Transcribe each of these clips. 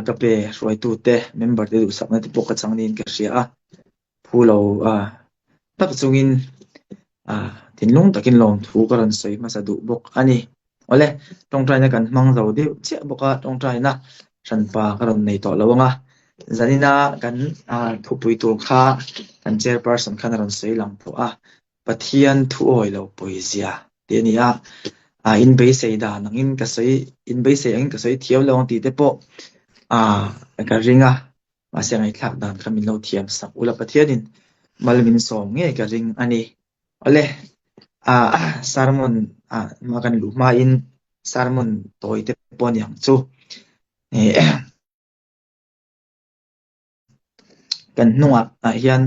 Agape hruaitute member te duhsakna te pawh ka chang niin ka hria a, phu lo tak chungin thinlung takin lawmthu ka rawn sawi hmasa duh bawk a ni. Awle, tawngtaina kan hmang zo deuh chiah bawk a, tawngtaina hranpa ka rawn nei tawh lo ang a, zanina kan thupui tur kha kan chairperson khan a rawn sawi lang tawh a, Pathian thu awi lo pawizia tih a ni a, in beisei dan angin ka sawi, in beisei angin ka sawi thiam lo ang tih te pawh ka ring a, mahse ngaihthlak dan kha min lo thiam sak ula Pathianin mal min sawm ngei ka ring a ni. Awle, sermon hma kan luh hmain sermon tawi te pawh a ni ang chu. Kan hnungah ah hian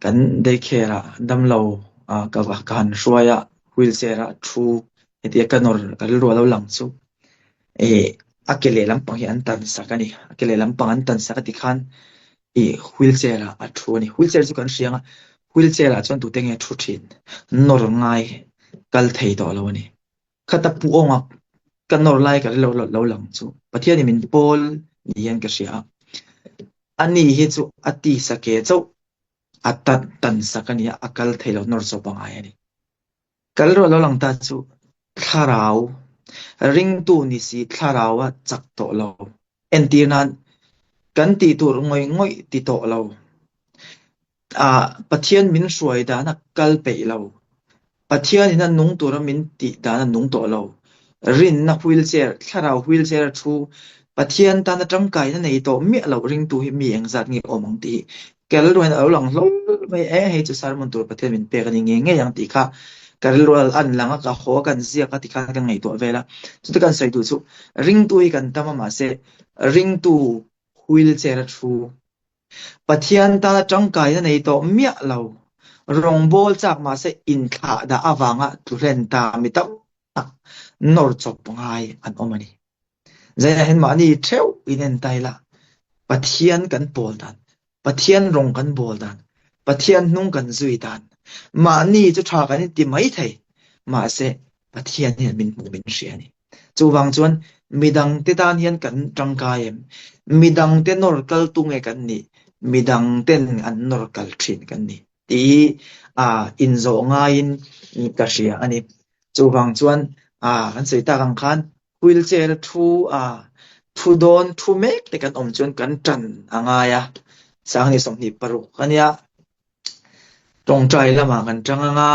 kan daycare ah damlo ah ka ka han hruai a wheelchair ah thu hetia ka nawr ka rilru a lo lang chu ih a ke lehlam pang hi an tan sak a ni a ke lehlam pang an tan sak a tikhan ih wheelchair ah a thu a ni wheelchair chu kan hria ang a wheelchair ah chuan tute nge thu thin nawr ngai kal thei tawh lo a ni. Khata pu awnga ka nawr lai ka rilru lo lang chu Pathianin min pawl ni hian ka hria a, ani hi chu a tisa ke chauh a tan tan sak a ni a, a kal thei lo nawr chawp a ngai a ni. Ka rilru a lo lang ta chu thlarau ringtu ni si thlarau a chak tawh lo. Entir nan kan tih tur ngawih ngawih ti tawh lo. Ah, Pathian min hruai dan a kal peih lo. Pathianin a nung tura min tih dan a nung tawh lo. Rinna wheelchair, thlarau wheelchair a thu Pathian tana tangkaina nei tawh miah loh ringtu hi mi engzat nge awm ang tih hi ka rilru hian a lo lang hlawl mai e, hei chu sermon tur Pathian min pek a ni ngei ngei ang tih kha ka rilru a an lang a, ka haw a, kan ziak a tikhan ka ngaihtuah vel a. Chuti kan sawi duh chu ringtu hi kan tam a mahse ringtu wheelchair a thu Pathian tana tangkaina nei tawh miah lo, rawngbawl chak mahse inthlah dah avanga tlu hlen ta mi tam tak nawr chawp ngai an awm a ni. Zainah hian mahni theuh in en ta ila, Pathian kan pawl dan, Pathian rawng kan bawl dan, Pathian hnung kan zui dan, mahni chu tha kan inti mai thei, mahse Pathian hian min hmuh min hria a ni. Chuvang chuan midangte tan hian kan tangkai em? Midangte nawr kal tu nge kan nih? Midangten an nawr kal thin kan ni tih hi inzawh ngaiin ka hria a ni. Chuvang chuan kan sawi tak ang khan wheelchair thu thu dawn thu mek te kan awm chuan kan tan a ngai a, Sangni 26 a nia. Tawngtai lamah kan tang ang a,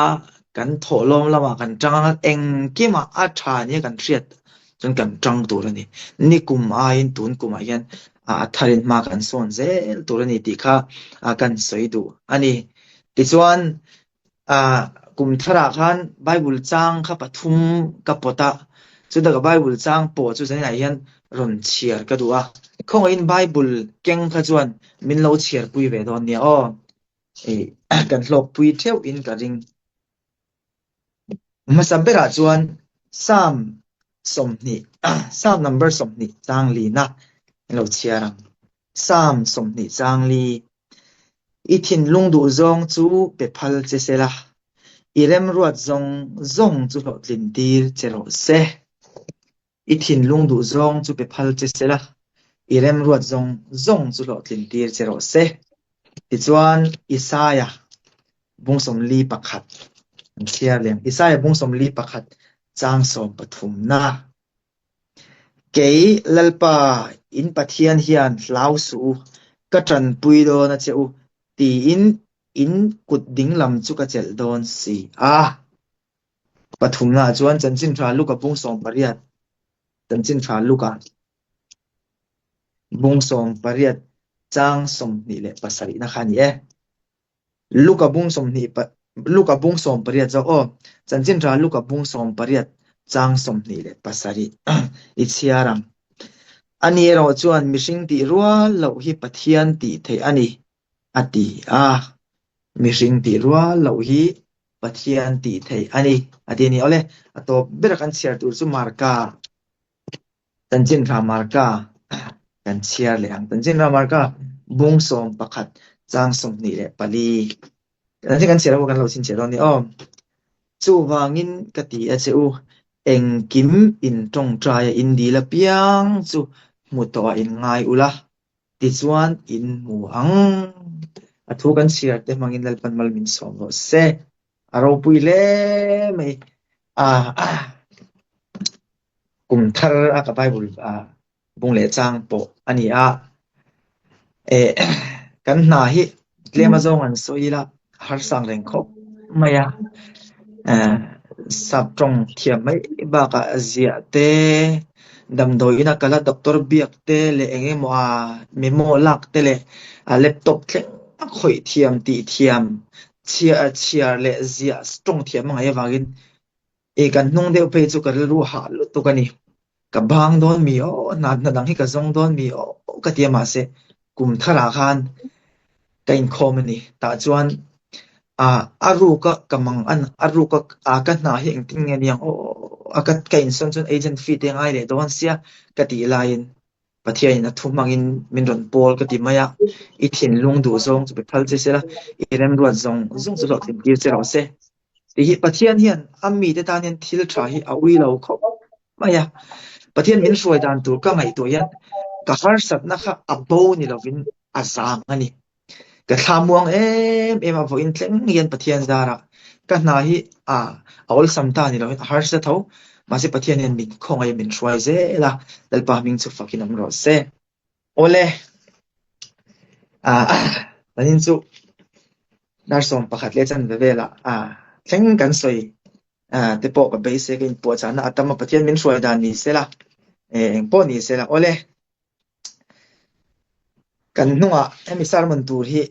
kan thawhlawm lamah kan tang ang a, engkimah a tha nia kan hriat chuan kan tang tur a ni. Nikum aiin tun kumah hian a tharin hma kan sawn zel tur a ni tih kha kan sawi duh a ni. Tichuan kum tharah khan Bible chang kha pathum ka pawt a, chutah ka Bible chang pawh chu zaninah hian rawn chhiar ka duh a, khawngaihin Bible keng kha chuan min lo chhiarpui ve dawn nia aw, ih kan hlawkpui theuh in ka ring. Hmasa berah chuan Psalm 20, Psalm number 20 chang lina in lo chhiar ang. Psalm 20 chang li, I thinlung duh zawng chu pe phal che se la, i remruat zawng zawng chu hlawhtlin tir che rawh se. I thinlung duh zawng chu pe phal che se la, i remruat zawng zawng chu hlawhtlin tir che rawh se. Tichuan, Isaia bung 41 an chhiar leh ang. Isaia bung 41 chang 13na. Kei Lalpa, in Pathian hian hlau suh u, ka tanpui dawn a che u, tiin in kut dinglam chu ka chelh dawn si a. Pathumnaah chuan Chanchin Tha Luka bung 18, Chanchin Tha Luka bung 18 chang 27na kha a ni e. Luka bung 20 Luka bung 18 zawk aw. Chanchin Tha Luka bung 18 chang 27 i chhiar ang. Ani erawh chuan mihring tih rual loh hi Pathian tih theih a ni a ti a. Mihring tih rual loh hi Pathian tih theih a ni a ti a ni. Awle, a tawp bera kan chhiar tur chu Marka, Chanchin Tha Marka kan chhiar leh ang. Chanchin Tha Marka bung 11 chang 24. Chanchin kan chhiar ho kan lo chhinchhiah dawn a ni aw. Chuvangin ka ti a che u, engkim in tawngtai a in dil apiang chu hmu tawhah in ngai ula, tichuan in hmu ang. A thu kan chhiar te hmangin Lalpan mal min sawm rawh se. A ropui hle mai. Kum thar a ka Bible bung leh chang pawh a ni a. Kan hna hi tlem azawng an sawi ila a harsang reng khawp mai a. Sap tawng thiam mai bakah ziah te, damdawi ina kala doctor biak te leh eng emaw a memo lak te leh a laptop thleng a khawih thiam tih thiam chhiar leh ziah tawng thiam a ngaih avangin I kan hnung deuh phei chu ka rilru hah lutuk a ni. Ka bang dawn mi aw, hna hna dang hi ka zawng dawn mi aw ka ti a mahse kum tharah khan ka inkhawm a ni. Tah chuan ah a ruk a ka mang an a ruk a ah ka hna hi engtin nge ni ang aw a ka ka insawn chuan agent fee te ngai leh dawn sia ka tih laiin Pathianin a thu hmangin min rawn pawl ka ti mai a, i thinlung duh zawng chu pe phal che sela, i remruat zawng zawng chu hlawhtling tir che rawh se. Tih hi Pathian hian a mite tan hian thil tha hi a ui lo khawp mai a. Pathian min hruai dan tur ka ngaihtuah hian ka harsatna kha a bo ni lovin a zang a ni. Ka thla muang em em a, vawiin thleng hian Pathian zarah ka hna hi a awlsam ta ni lovin a harsa tho. Mahse Pathian hian min khawngaih min hruai zel a, Lalpa hming chu fakin awm rawh se. Awle, zanin chu dar 11 leh chanve velah thleng kan sawi te pawh ka beisei ka inpuahchahna a tam a, Pathian min hruai dan ni sela, eng pawh ni sela. Awle, kan hnungah hemi sermon tur hi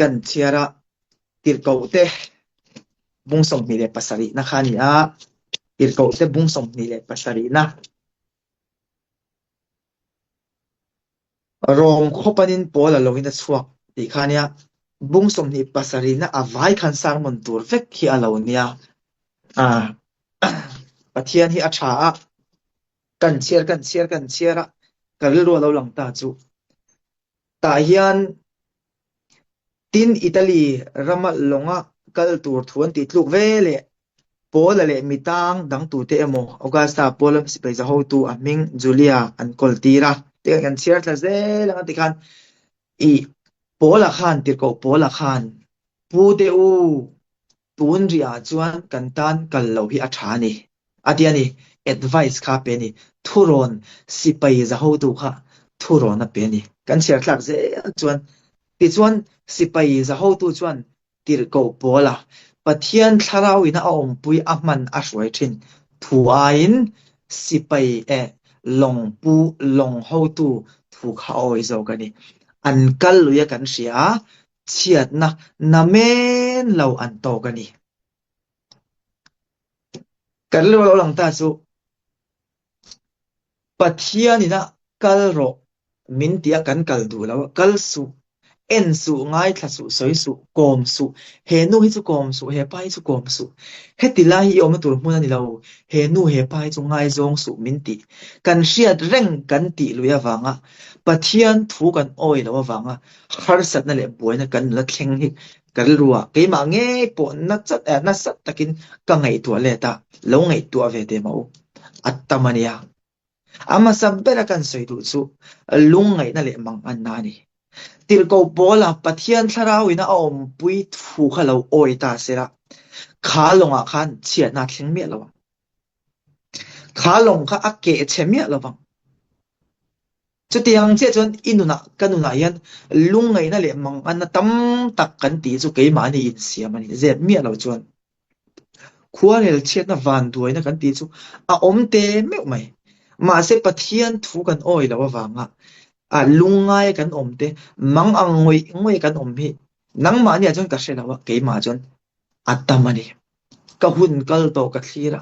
kan chhiar a, tirhkoh te bung 27 na kha a ni a, tirhkoh te bung 27 na. Rom khawpanin Paul a loin a chhuak tih kha nia, bung 27 na a vai khan sermon tur vek hi a lo nia. Pathian hi a tha a, kan chhiar kan chhiar kan chhiar a, ka rilru a lo lang ta chu. Tah hian Tin, Italy rama lawnga kal tur thu an tih tluk ve leh Paula leh mi tang dangtute emaw Augusta Paula sipai za hotu a hming Julia an kawl tir a. Tikhan kan chhiar thla zel ang a tikhan i Paula khan tirhkoh Paula khan Pu te u Tun rihah chuan kan tan kal loh hi a tha a ni. A ti a ni, advice kha a pe a ni. Thurawn sipai za hotu kha thurawn a pe a ni. Kan chhiar thlak zel chuan tichuan sipai za hotu chuan tirhkoh pawla Pathian thlarauin a awmpui a hman a hruai thin thu aiin sipai eh lawng pu lawng hotu thu kha a awi zawk a ni. An kal lui a kan hria a, chhiatna namen lo an tawk a ni. Kan rilru lo lang ta chu Pathian ina kal rawh min ti a kan kal duh lo a, kal suh, en suh, ngaithla suh, sawi suh, kawm suh, he nu hi chu kawm suh, he pa hi chu kawm suh, heti lai hi i awmna tur hmun a ni lo, he nu he pa hi chu ngaizawng suh min tih kan hriat reng kan tih lui avanga Pathian thu kan awi loh avanga harsatna leh buaina kan la thleng hi ka rilruah keimah ngei pawh nachat eh nasat takin ka ngaihtuah let a, lo ngaihtuah ve teh mah u. A tam a nia. A hmasa bera kan sawi duh chu lungngaihna leh manganna a ni. Tirhkoh Paula Pathian thlarauin a awmpui thu kha lo awi ta sela, kha lawngah khan chhiatna a thleng miah lo ang. Kha lawng kha a keh chhe miah lo vang. Chutiang chiah chuan i nunah, ka nunah hian lungngaihna leh manganna tam tak kan tih chu keimahni insiam a ni. Zep miah lo chuan khuarel chhiatna vanduaina kan tih chu a awm te meuh mai. Mahse Pathian thu kan awi loh avanga lungngaia kan awm te, mang ang ngawih ngawih kan awm hi nangmahniah chuan ka hre lo a, keimah chuan a tam a ni. Ka hun kal tawh ka thlir a,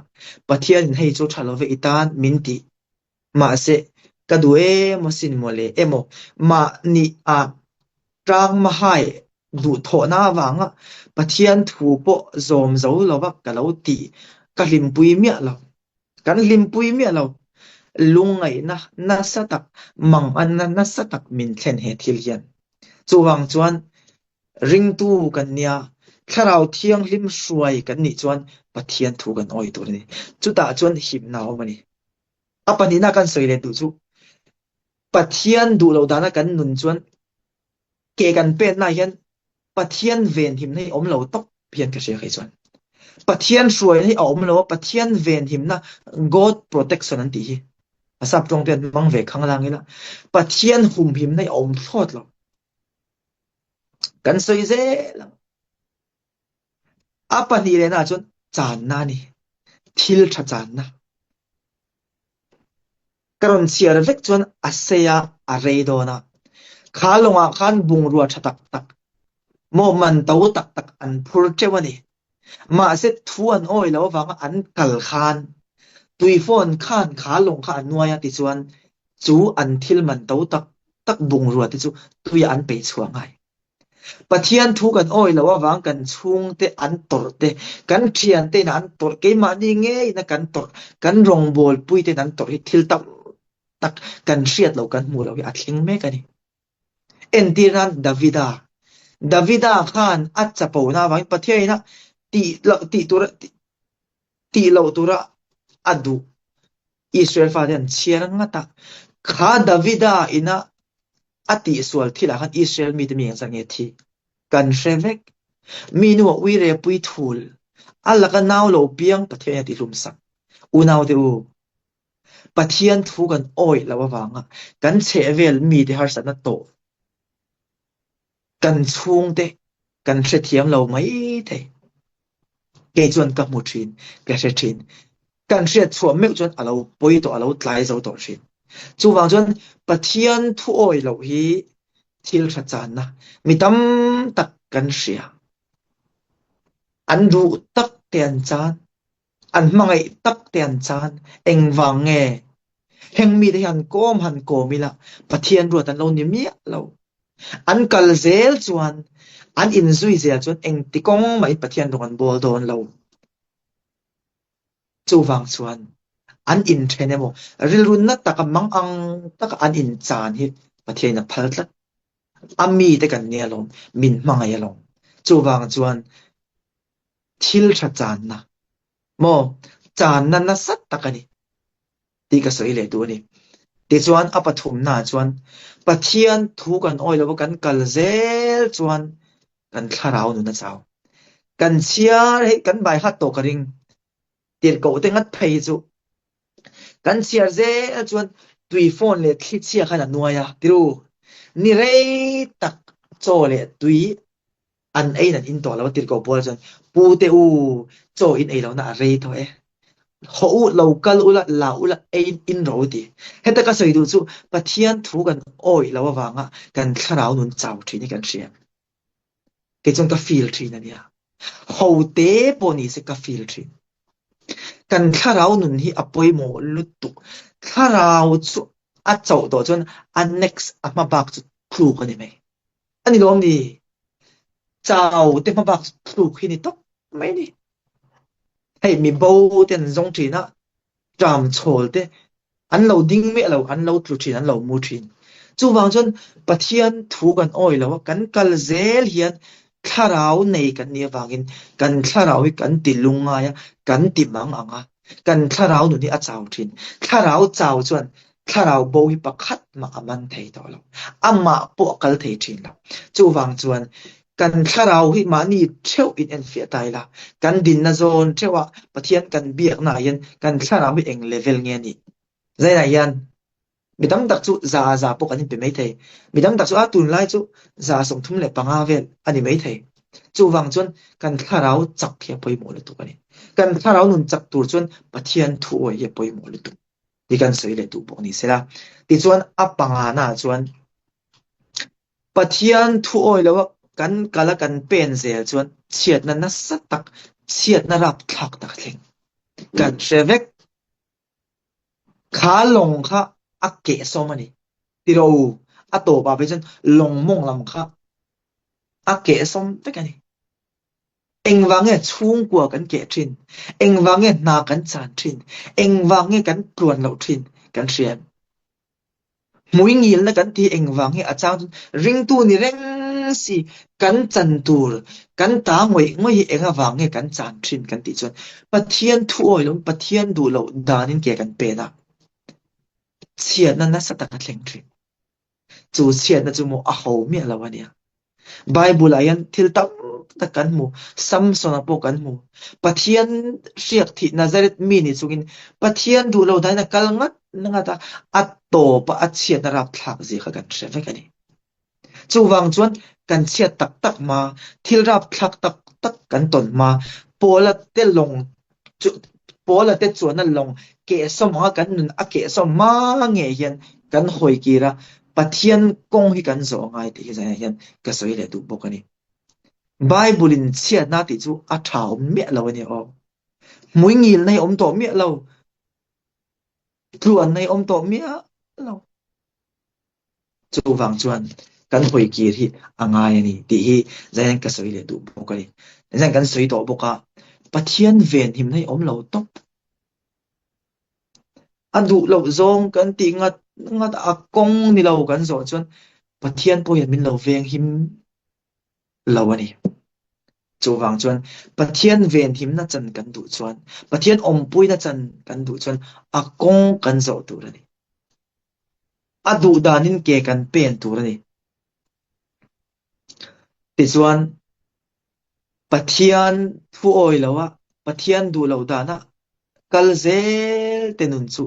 Pathianin hei chu tha love i tan min tih. Mahse, ka duh emaw sin mawle emaw mahni a tang mahai duhthawhna avanga Pathian thu pawh zawm zo lova ka lo tih ka hlimpui miah lo. Kan hlimpui miah lo. Lungngaihna nasa tak, manganna nasa tak min thlen he thil hian. Chuvang chuan Ringtu kan nia, Thlarau Thianghlim hruai kan nih chuan Pathian thu kan awi tur a ni. Chutah chuan himna a awm a ni. A pahnihna kan sawi leh duh chu. Pathian duh loh dana kan nun chuan ke kan penna hian Pathian venhimna hi awm lo tawp hian ka hria kei chuan. Pathian hruaina hi a awm lo a, Pathian venhimna God protection an tih hi a sap tawng te an hmang ve khang lang ila Pathian humhimna hi a awm thlawt lo. Kan sawi zel ang. A pahnih lehna ah chuan channa a ni. Thil tha channa. Ka rawn chhiar vek chuan a sei a, a rei dawn a. Kha lawngah khan bungrua tha tak tak, maw man to tak tak an phur teuh a ni. Mahse thu an awi lo avanga an kal khan tuifawn khan kha lawng kha a nuai a tichuan chu an thil man to tak tak bungrua te chu tuiah an peih chhuah ngai. Pathian thu kan awi loh avang kan chhungte an tawrh te, kan thiante in an tawrh, keimahni ngeiin a kan tawrh, kan rawngbawlpui ten an tawrh hi thil tam tak kan hriat loh kan hmuh loh hi a thleng mek a ni. Entir nan Davida, Davida khan a chapona avangin Pathian ina tih loh tih tura tih loh tura a duh Israel fate an chhiar ngat a, kha Davida ina a tihsual thilah khan Israel mite mi engzat nge thi kan hre vek. Mi nu a uire pui thul, a laka nau lo piang Pathian in a tihlum sak. Unaute u, Pathian thu kan awih loh avanga kan chhehvel mite harsatna tawh kan chhungte kan hrethiam lo mai thei. Kei chuan ka hmu thin, ka hre thin. Kan hriat chhuah meuh chuan a lo pawi tawh, a lo tlai zo tawh thin. Chuvang chuan Pathian thu awi loh hi thil tha channa mi tam tak kan hria. An duh tak te an chan. An hmangaih tak te an chan. Engvang nge? Heng mite hi han kawm han kawm ila Pathian ruat an lo ni miah lo. An kal zel chuan, an inzui zel chuan engti kawng mahin Pathian rawng an bawl dawn lo. Chuvang chuan an inthen emaw, rilru na taka mang ang taka an inchan hi Pathianin a phal tlat. A mite kan nia lawm, min hmangaih alawm. Chuvang chuan thil tha channa maw channa nasa tak a ni tih ka sawi leh duh a ni. Tichuan a pathumna ah chuan Pathian thu kan awi lova kan kal zel chuan kan thlarau nun a chau. Kan chhiar hei kan bai hat tawh ka ring tirhkoh te ngat phei hi chu kan chhiar zel chuan tui phone leh thli chhia khan a nuai a tiru ni rei tak chaw leh tui An eiin an in tawh lo a tirhkoh Paul chuan, Pu te u, chaw in ei lohna a rei tawh e. Haw u, lo kal ula, la ula, eiin in rawh u ti. Heta ka sawi duh chu Pathian thu kan awih loh avanga kan thlarau nun chau thin hi kan hria. Kei chuan ka feel thin a nia. Ho te pawh ni se ka feel thin. Kan thlarau nun hi a pawimawh lutuk. Thlarau chu a chauh tawh chuan a next a hma bak chu tluk a ni mai. A ni lawm ni? Chau te hmabak thluk hi ni tawp mai ni. Hei mi bo te an zawng thin a, ṭam chhawl te an lo ding miah lo, an lo tlu thin, an lo mu thin. Chuvang chuan Pathian thu kan awi lo a, kan kal zel hian thlarau nei kan nih avangin kan thlarau hi kan ti lungngai a, kan ti mang ang a, kan thlarau nun hi a chau thin. Thlarau chau chuan Thlarau bo hi pakhat mah a man thei tawh lo. Amah pawh a kal thei thin lo. Chuvang chuan kan thlarau hi mahni theuh in enfiah ta ila, kan dinna zawn theuh a Pathian kan biakna ah hian kan thlarau hi eng level nge a nih? Zainah hian mi tam tak chu za a za pawh kan inpe mai thei. Mi tam tak chu a tunlai chu za 35 vel a ni mai thei. Chuvang chuan kan thlarau chak hi a pawimawh lutuk a ni. Kan thlarau nun chak tur chuan Pathian thu awih hi a pawimawh lutuk. Ti kan sawi leh duh bawk ni sela. Tichuan a pangana chuan Pathian thu awi loa kan kala kan pen zel chuan chhiatna nasa tak, chhiatna rapthlak tak a thleng. Kan hre vek. Kha lawng kha a kehsawm a ni. Tiro a tawpah phei chuan lawng mawng lam kha a kehsawm vek a ni. Engvang nge chhungkua kan keh thin? Engvang nge hna kan chan thin? Engvang nge kan tluan loh thin? Kan hria em? Hmui ngilna kan ti engvang nge a chang chuan ringtu ni reng si kan chan tur, kan ta ngawih ngawih hi eng avang nge kan chan thin kan tih chuan Pathian thu awi loin Pathian duh loh danin ke kan pen a, chhiatna nasa tak a thleng thin. Chu chhiatna chu maw a ho miah lo a nia. Bible-ah hian thil tam tak kan hmu. Samson-a pawh kan hmu. Pathian hriak thih Nazareth mi ni chungin Pathian duh lo dahin a kal ngat ngat a, a tawpa a chhiatna rapthlak zia kha kan hre vek a ni. Chuvang chuan kan chhiat tak tak hma, thil rapthlak tak tak kan tawn hma, Paula te lawng chu Paula te chuanna lawng kehsawm anga kan nun a kehsawm hma ngei hian kan hawi kir a, Pathian kawng hi kan zawh ngai tih hi zanah hian ka sawi leh duh bawk a ni. Bible-in chhiatna tih chu a tha awm miah lo a ni aw. Hmuingilna hi awm tawh miah lo, tluanna hi awm tawh miah lo. Chuvang chuan kan hawi kir hi a ngai a ni tih hi zaiin ka sawi leh duh bawk a ni. Zaiin kan sawi tawh bawk a, Pathian venhimna hi awm lo tawp. A duh loh zawng kan tih ngat ngat a kawng ni lo kan zawh chuan Pathian pawh hian min lo venghim lo a ni. Chuvang chuan Pathian venhimna chan kan duh chuan, Pathian awmpuina chan kan duh chuan a kawng kan zawh tur a ni. A duh danin ke kan pen tur a ni. Tichuan, Pathian thu awi lo a, Pathian duh loh dana kal zel te nun chu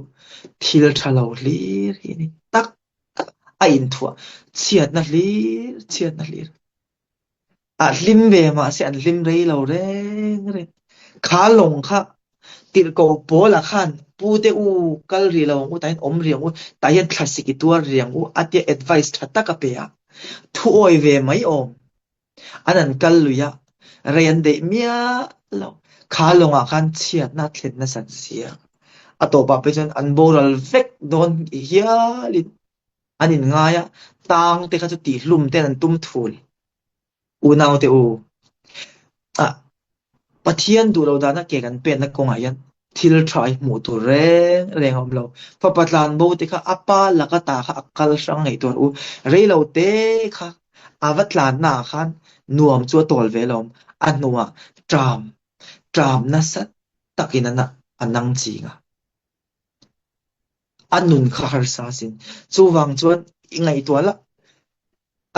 thil tha lo hlir hi a ni. Tak tak a inthuah chhiatna hlir chhiatna hlir. A hlim ve mahse an hlim rei lo reng reng. Kha lawng kha tirhkoh Paula khan pute u kal rih lo ang u, tah hian awm rih ang u, tah hian thlasik i tuar rih ang u a tia advice tha tak a pe a. Thu awi ve mai awm. An an kal lui a, rei an deih miah lo. Kha lawngah khan chhiatna a thlen nasat zia. A tawpah phei chuan an boral vek dawn hialin an inngai a, tang te kha chu tihhlum ten an tum thul. Unaute u, ah, Pathian duh lo dana ke kan penna kawngah hian thil tha hi hmuh tur reng reng a awm lo. Fapa tlanbo te kha a pa laka ta kha a kal hrang ngaihtuah u. Rei lo te kha a va tlanna ah khan nuam chu a tawl ve lawm. A hnuah ṭam, ṭam nasa takin a nang ching a. A nun kha harsa sin. Chuvang chuan i ngaihtuah la,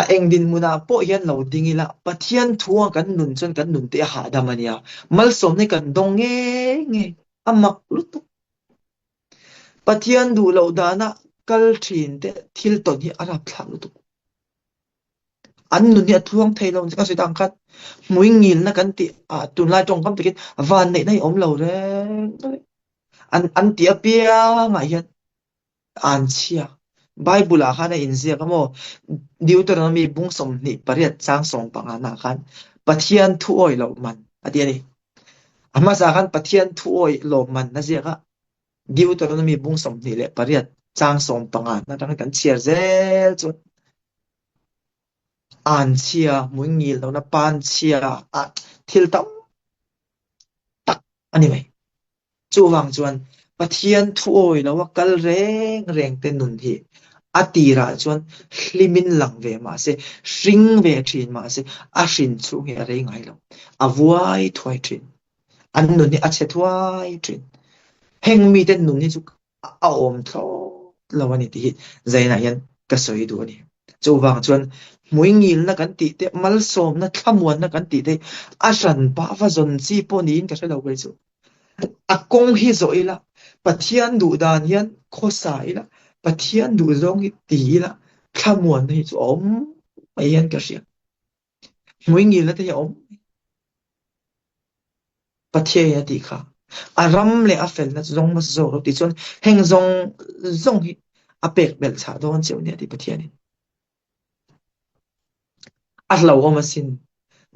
a eng dinhmunah pawh hian lo ding ila, Pathian thua kan nun chuan kan nun te a hahdam a nia. Malsawmna hi kan dawng ngei ngei, a mak lutuk. Pathian duh loh dana kal thin te thil tawn hi a rapthlak lutuk. An nun hi a tluang thei lo ka sawi tak ang khan hmuingilna kan tih ah tunlai tawngkam takin vanneihna hi a awm lo reng reng. An an tih apiangah hian an chhia. Bible ah khan a inziak a maw? Deuteronomy bung 28 chang 15 ah khan Pathian thu awih loh man a ti a ni. A hmasa khan Pathian thu awih lawm man a ziak a, Deuteronomy bung 28 chang 15 atangin kan chhiar zel chuan an chhia, hmuingil lohna pan chhia ah thil tam tak a ni mai. Chuvang chuan Pathian thu awi lo a kal reng reng te nun hi a tirah chuan hlimin lang ve mah se, hring ve thin mah se, a hrin chhung hi a rei ngai lo. A vuai thuai thin. An nun hi a chhe thuai thin. Heng mite nun hi chu a awm thlawt lo a ni tih hi Zainah hian ka sawi duh a ni. Chuvang chuan hmuingilna kan tih te, malsawmna, thlamuanna kan tih te a hranpa va zawn chi pawh niin ka hre lo kei chu. A kawng hi zawh ila, Pathian duh dan hian khawsa ila, Pathian duh zawng hi ti ila, thlamuanna hi chu a awm mai hian ka hria. Hmuingilna te hi a awm mai. Pathian a tih kha a ram leh a felna chu zawng hmasa zawk lo tih chuan heng zawng zawng hi a pek belh chhah dawn cheu nia tih Pathianin a hlauhawm asin.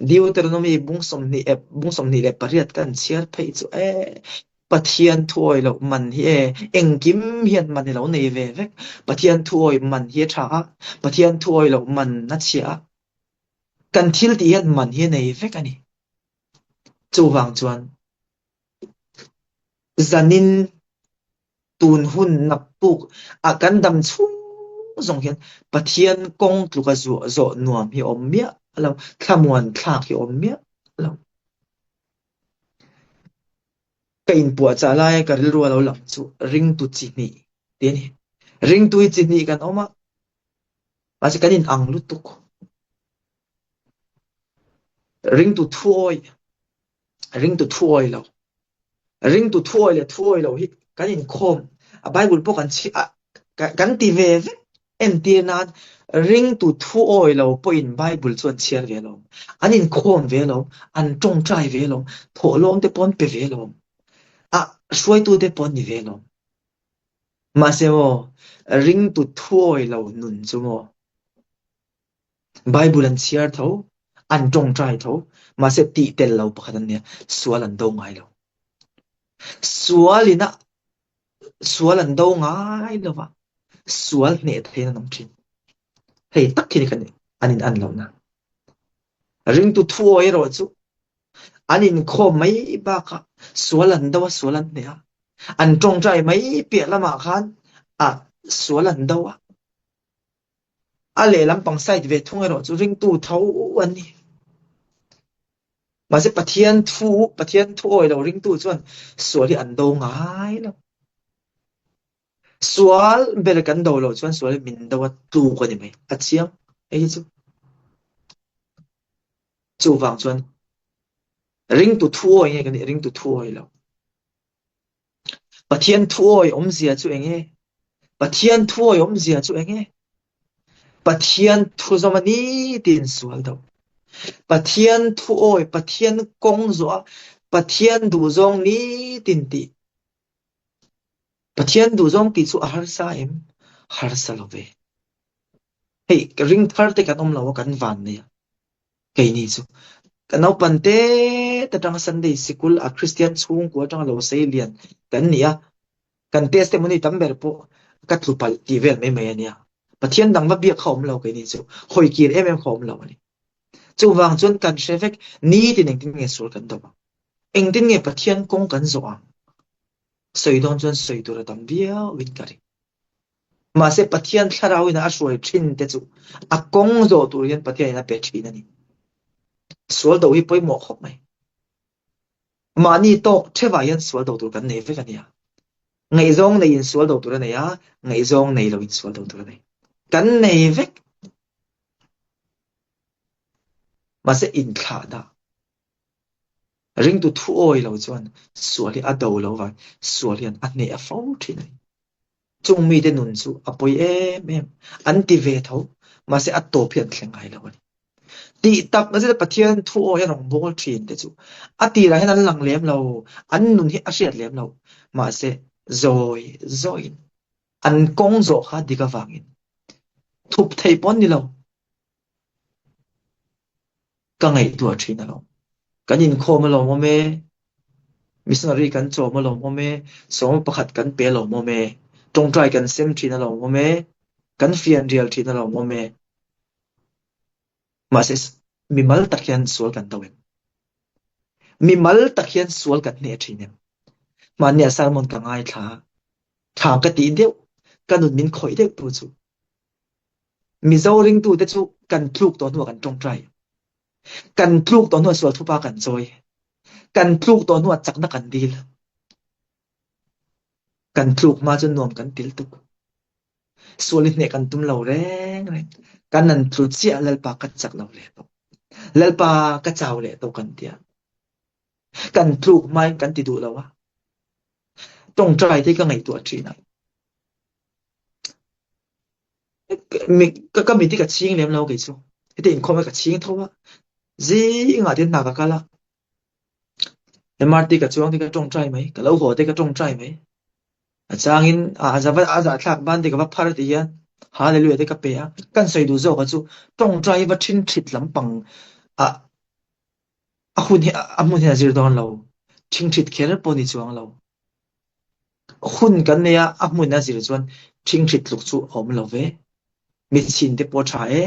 Deuteronomy bung 20 bung 28 kan chhiar phei chu e Pathian thuawi loh man hi e engkim hian man i lo nei ve vek. Pathian thuawi man hi a tha a, Pathian thuawi loh man a chhia a. Kan thil tih hian man hi a nei vek a ni. Chuvang chuan zanin tun hun naktuk ah kan dam chhung zawng hian Pathian kawng tluka zuah zawh nuam hi a awm miah lo, thlamuan thlak hi a awm miah lo. Ka inpuahchah laia ka rilru a lo lang chu ringtu chi hnih ti a ni. Ringtu hi chi hnih kan awm a. Mahse kan in ang lutuk. Ringtu thuawi, ringtu thuawi lo. Ringtu thuawi leh thuawi lo hi kan inkhawm a Bible pawh kan chhi a kan ti ve vek entir nan ringtu thuawi lo pawhin Bible chu an chhiar ve alawm. An inkhawm ve alawm, an tawngtai ve alawm, thawhlawm te pawh an pe ve alawm. A hruaitu te pawh an ni ve alawm. Mahse maw ringtu thuawi lo nun chu maw Bible an chhiar tho, an tawngtai tho, mahse tih tel lo pakhat an nia, sual an do ngai lo. Sual in a sual an do ngai lo va, sual hneh theiin an awm thin. Hei tak hi kan an in an lohna. Ringtu thuawi erawh chu an inkhawm mai bakah sual an do a, sual an hneh a. An tawngtai mai piah lamah khan a sual an do a. A lehlam pang side ve thung erawh chu ringtu tho an ni. Mahse Pathian thu, Pathian thu awi lo ringtu chuan sual hi an do ngai lo. Sual ber kan do loh chuan sual hi min do a tluk a ni mai. A chiang hei hi chu. Chuvang chuan ringtu thu awi nge kan nih ringtu thu awi lo. Pathian thuawi awmzia chu eng nge? Pathian thuawi awmzia chu eng nge? Pathian thu zawm a ni tiin sual do. Pathian thuawi, Pathian kawng zawh a, Pathian duhzawng nitin tih. Pathian duhzawng tih chu a harsa em? Harsa lo ve. Hei, ring thar te kan awm lo a, kan van nei a. Keini chu ka naupan te te atanga Sunday sikul a Kristian chhungkua atanga lo sei lian kan ni a, kan testimony tam ber pawh ka tlu palh tih vel mai mai a nia. Pathian dang va biak kha awm lo keini chu hawi kir em em kha awm lo a ni. Chuvang chuan kan hre vek nitin engtin nge sual kan do ang, engtin nge Pathian kawng kan zawh ang, sawi dawn chuan sawi tur a tam viau in ka ring. Mahse Pathian thlarau in a hruai thin te chu a kawng zawh tur hian Pathian in a pe thin a ni. Sual do hi pawimawh khawp mai. Mahni tawk thevah hian sual do tur kan nei vek a nia. Ngaihzawng nei in sual do tur a nei a, ngaihzawng nei lo in sual do tur a nei. Kan nei vek. Mahse inthlah dah. Ringtu thu awi lo chuan sual hi a do lo va, sual hian a hneh a fo thin a ni. Chung mite nun chu a pawi em em, an ti ve tho, mahse a tawp hi an thleng ngai lo a ni. Tih tak na zet Pathian thu awi a rawn bawl thin te chu a tirah hian an lang lem lo, an nun hi a hriat lem lo, mahse zawi zawiin an kawng zawh kha dik avangin thup theih pawh an ni lo. Ka ngaihtuah thin alawm. Kan inkhawm alawm awm e, missionary kan chawm alawm awm e, sawma pakhat kan pe alawm awm e, tawngtai kan sem thin alawm awm e, kan fian rial thin alawm awm e. Mahse mimal tak hian sual kan do em? Mimal tak hian sual kan hneh thin em? Hmanni ah sermon ka ngaithla a, tha ka tih deuh, ka nun min khawih deuh tu chu Mizo ringtute chu kan tluk tawh hnuah kan tawngtai. Kan tluk tawh hnuah sual thupa kan chawi. Kan tluk tawh hnuah chakna kan dil. Kan tluk hma chu nuam kan til tuk. Sual i hneh kan tum lo reng reng. Kan an tlu chiah Lalpa ka chak lo leh tawh. Lalpa ka chau leh tawh kan tia. Kan tluk hmain kan ti duh lo a. Tawngtai te ka ngaihtuah thin a. Ka mit hi ka chhing lem lo kei chu. Heti inkhawm hi ka chhing tho a. Zingah te hna ka kal a. MRT ka chuang te ka tawngtai mai. Ka lo haw te ka tawngtai mai. A changin a za a zahthlak ban te ka va phar ti hian Hallelujah te ka pe a. Kan sawi duh zawk a chu tawngtai va thin thit lampang a a hun hi a hmun hian a zir dawn lo. Thingthit kher pawh ni chuang lo. Hun kan nei a, a hmun a zir chuan thingthit tluk chu a awm lo ve. Mitchhin te pawh a tha e,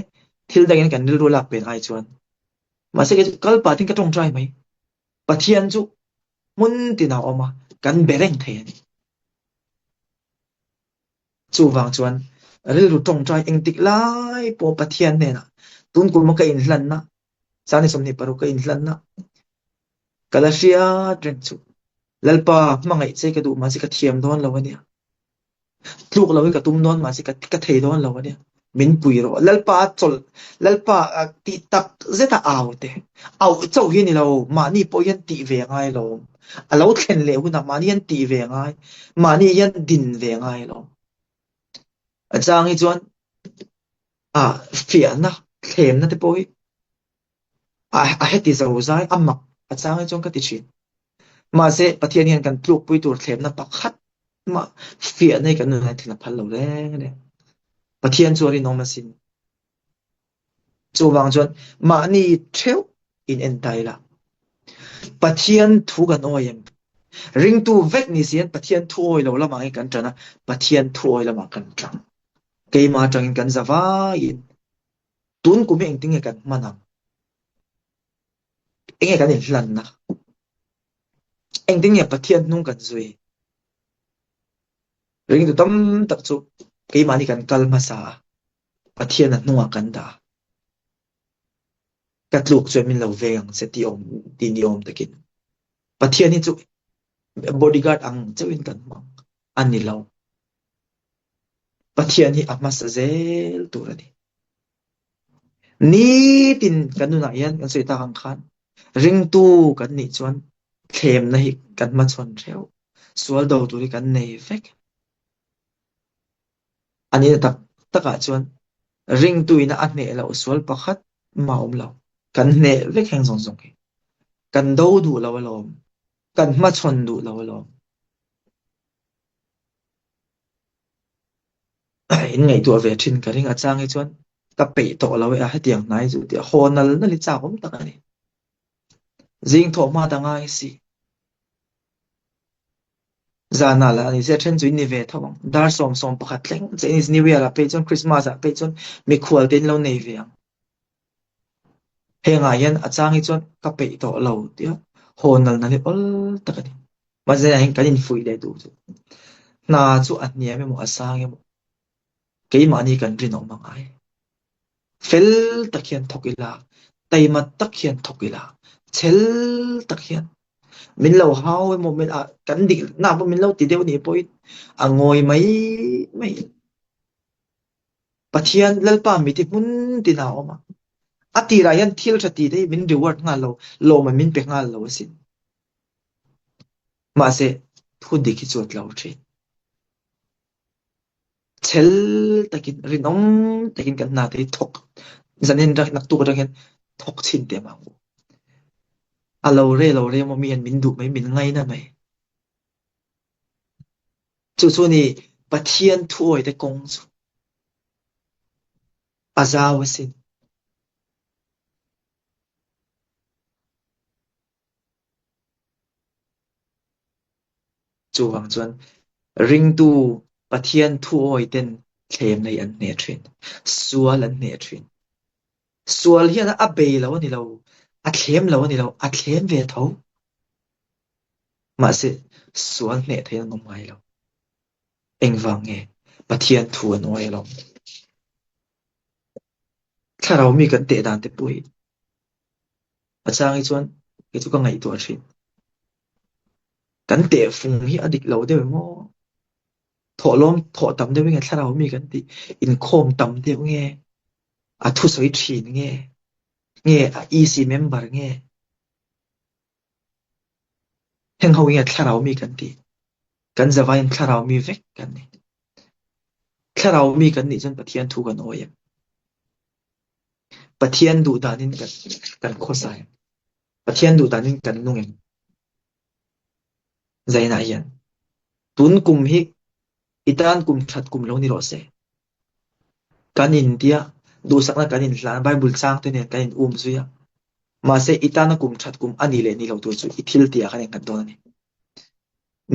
thil dangin kan rilru lak pen ai chuan. Mahse kei chu kal patin ka tawngtai mai. Pathian chu hmun tinah a awm a, kan be reng thei a ni. Chuvang chuan rilru tawngtai engtik lai pawh Pathian hnenah tun kuma ka inhlanna, Sani 26 ka inhlanna, ka la hriat reng chu. Lalpa hmangaih che ka duh mahse ka thiam dawn lo a nia. Tluk lo hi ka tum dawn mahse ka thei dawn lo a nia. Min pui rawh. Lalpa a chawlh, Lalpa tih tak zet a au te. Auh chauh hi a ni lo, mahni pawh hian tih ve a ngai lo. A lo thlen leh hunah mahni hian tih ve a ngai, mahni hian din ve a ngai lo. A chang hi chuan a fiahna, thlemna te pawh hi a heti zo zai, a mak a chang hi chuan ka ti thin. Mahse, Pathian hian kan tlukpui tur thlemna pakhat mah fiahna hi kan nunah thlen a phal lo reng a ni. Pathian chu a rinawm asin. Chuvang chuan mahni theuh in en ta ila. Pathian thu kan awi em? Ringtu vek ni si hian Pathian thu awi lo lamah hi kan ṭan a, Pathian thu awi lamah kan ṭang. Keimah aṭangin kan za vaiin tun kum hi engtin nge kan hman ang? Enge kan inhlanna? Engtin nge Pathian hnung kan zui? Ringtu tam tak chu keimahni kan kal hmasa a, Pathian a hnungah kan dah a. Ka tluk chuan min lo veng ang che tih awm tih ni awm takin. Pathian hi chu bodyguard ang chauhin kan hmang a ni lo. Pathian hi a hmasa zel tur a ni. Nitin kan nunah hian kan sawi tak ang khan ringtu kan nih chuan thlemna hi kan hmachhawn theuh. Sual do tur hi kan nei vek. A nihna tak takah chuan ringtu ina a hneh loh sual pakhat mah a awm lo. Kan hneh vek heng zawng zawng hi. Kan do duh lo alawm. Kan hmachhawn duh lo alawm. In ngaihtuah ve thin ka ring a chang hi chuan ka peih tawh lo e a hetiang hnai chu tih a haw nal nal hi chak awm tak a ni. Zing thawh hma ta ngai si. Zanah lah ni se a then chu in ni ve tho ang. Dar 11 thleng che in New Year ah phei chuan Christmas ah phei chuan mikhual te in lo nei ve ang. Hengah hian a chang hi chuan ka peih tawh lo tia haw nal nal hi awl tak a ni. Mahse ah hian kan infuih leh duh chu. Hna chu a hniam emaw a sang emaw keimahni kan rinawm a ngai. Fel tak hian thawk ila, taima tak hian thawk ila, chhel tak hian min lo hau emaw min ah kan dik na pawh min lo ti deuh nih pawhin a ngawi mai mai. Pathian Lalpa miti hmun tin a awm a. A tirah hian thil tha ti te hi min reward nghal lo, lawmman min pe nghal lo asin. Mahse, thu dik hi chu a tlo thin. Chhel takin, rinawm takin kan hna te hi thawk, zanin naktuk atang hian thawk chhin teh mah ang u. A lo re lo re emaw mi hian min duh mai, min ngaina mai. Chu chu ni Pathian thuawi te kawng chu a zau asin. Chuvang chuan ringtu Pathian thuawi ten thlem nei an hneh thin, sual an hneh thin. Sual hian a bei lo a ni lo, a thlem lo a ni lo, a thlem ve tho. Mahse, sual hneh thei an awm ngai lo. Engvang nge? Pathian thu an awi alawm. Thlarau mi kan teh dan te pawh hi a chang hi chuan kei chu ka ngaihtuah thin. Kan teh fung hi a dik lo deuh em aw? Thawhlawm thawh tam deuh nge thlarau mi kan tih? Inkhawm tam deuh nge? A thusawi thin nge? Nge a EC member nge? Heng ho hian thlarau mi kan ti. Kan zavaiin thlarau mi vek kan ni. Thlarau mi kan nih chuan Pathian thu kan awi em? Pathian duh danin kan kan khawsa em? Pathian duh danin kan nung em? Zainah hian tun kum hi i tan kum that kum lo ni rawh se. Kan in tia duhsakna kan in hlan Bible chang te nen kan in um zui a. Mahse i tana kum that kum a ni leh ni lo tur chu i thil tih ah khan engnghat dawn a ni.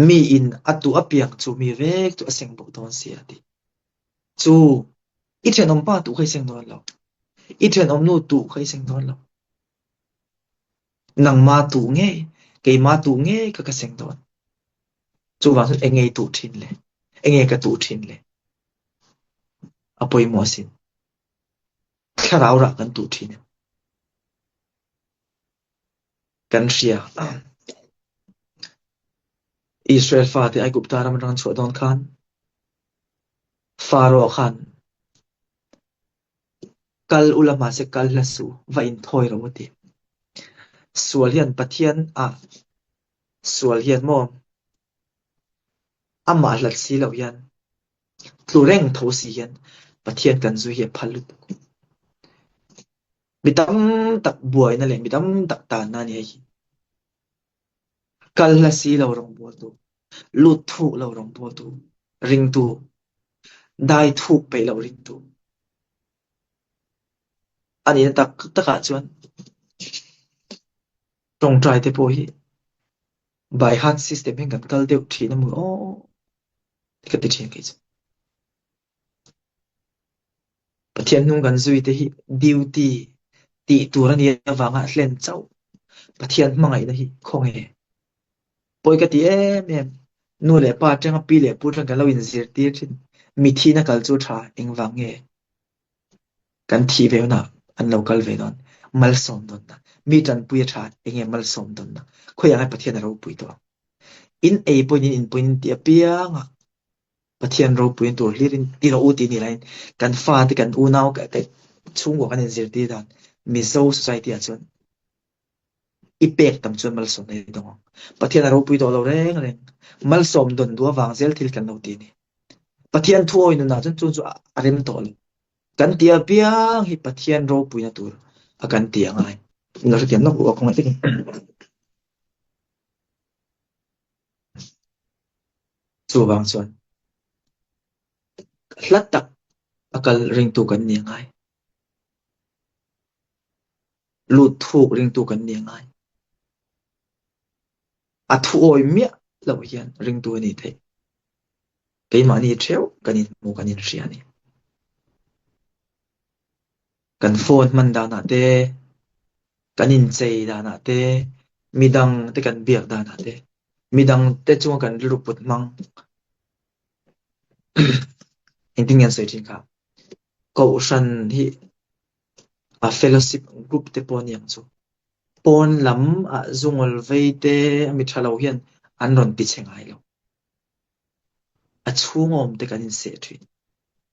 Mi in a tuh apiang chu mi vek chu a seng bawk dawn si a ti. Chu i thenawm pa tuh kha i seng dawn lo. I thenawm nu tuh kha i seng dawn lo. Nangma tuh ngei, keima tuh ngei kha ka seng dawn. Chuvang chuan enge i tuh thin le? Enge ka tuh thin le? A pawimawh asin. Thlarau rah kan tuh thin em? Kan hria. Israel fate Aigupta ram atang an chhuah dawn khan Pharaoh khan. Kal ula mahse kal hla suh, va inthawi rawh u ti. Sual hian Pathian ah sual hian maw amah hlat si lo hian tlu reng tho si hian Pathian kan zui hi a phal lutuk. Mi tam tak buaina leh mi tam tak tanna a ni hei hi. Kal hla si lo rawngbawltu, lut thuk lo rawngbawltu, ringtu, dai thuk peih lo ringtu. A nihna tak takah chuan tawngtai te pawh hi by heart system hian kan kal deuh thin a maw aw ka ti thin kei chu. Pathian hnung kan zui te hi duty tih tur a nih avanga hlen chauh Pathian hmangaihna hi khawnge. Pawi ka ti em em, nu leh pa atanga pi leh pu atang kan lo inzirtir thin, mithina kal chu tha engvang nge? Kan thih ve hunah an lo kal ve dawn, malsawm dawnna, mi tanpui a tha enge malsawm dawnna, khawiah nge Pathian a ropui tawh ang? In ei pawhin in inpawhin in ti apiang a, Pathian ropuiin tur hlirin ti rawh u tih ni laiin kan fate kan unau chhungkua kan inzirtir dan Mizo society ah chuan i pek tam chuan malsawmna i dawng ang. Pathian a ropui tawh lo reng reng. Malsawm dawn duh avang zel thil kan lo ti a ni. Pathian thu awi nunah chuan chu chu a rem tawh lo. Kan ti apiang hi Pathian ropuina tur a kan ti a ngai. In lo hrethiam lawk u a khawngaih takin. Chuvang chuan hla tak a kal ringtu kan ni a ngai. Lut thuk ringtu kan ni a ngai. A thuawi miah loh hian ringtu a nih theih. Keimahni theuh kan inhmu kan inhria a ni. Kan phone hman danah te, kan inchei danah te, midang te kan biak danah te, midang te chunga kan rilru put hmang engtin nge an sawi thin kha? Kohhran hi a fellowship group te pawh a ni ang chu. Pawn lam ah zungawl vei te mi tha lo hian an rawn ti che ngai lo. A chhung awm te kan inseh thin.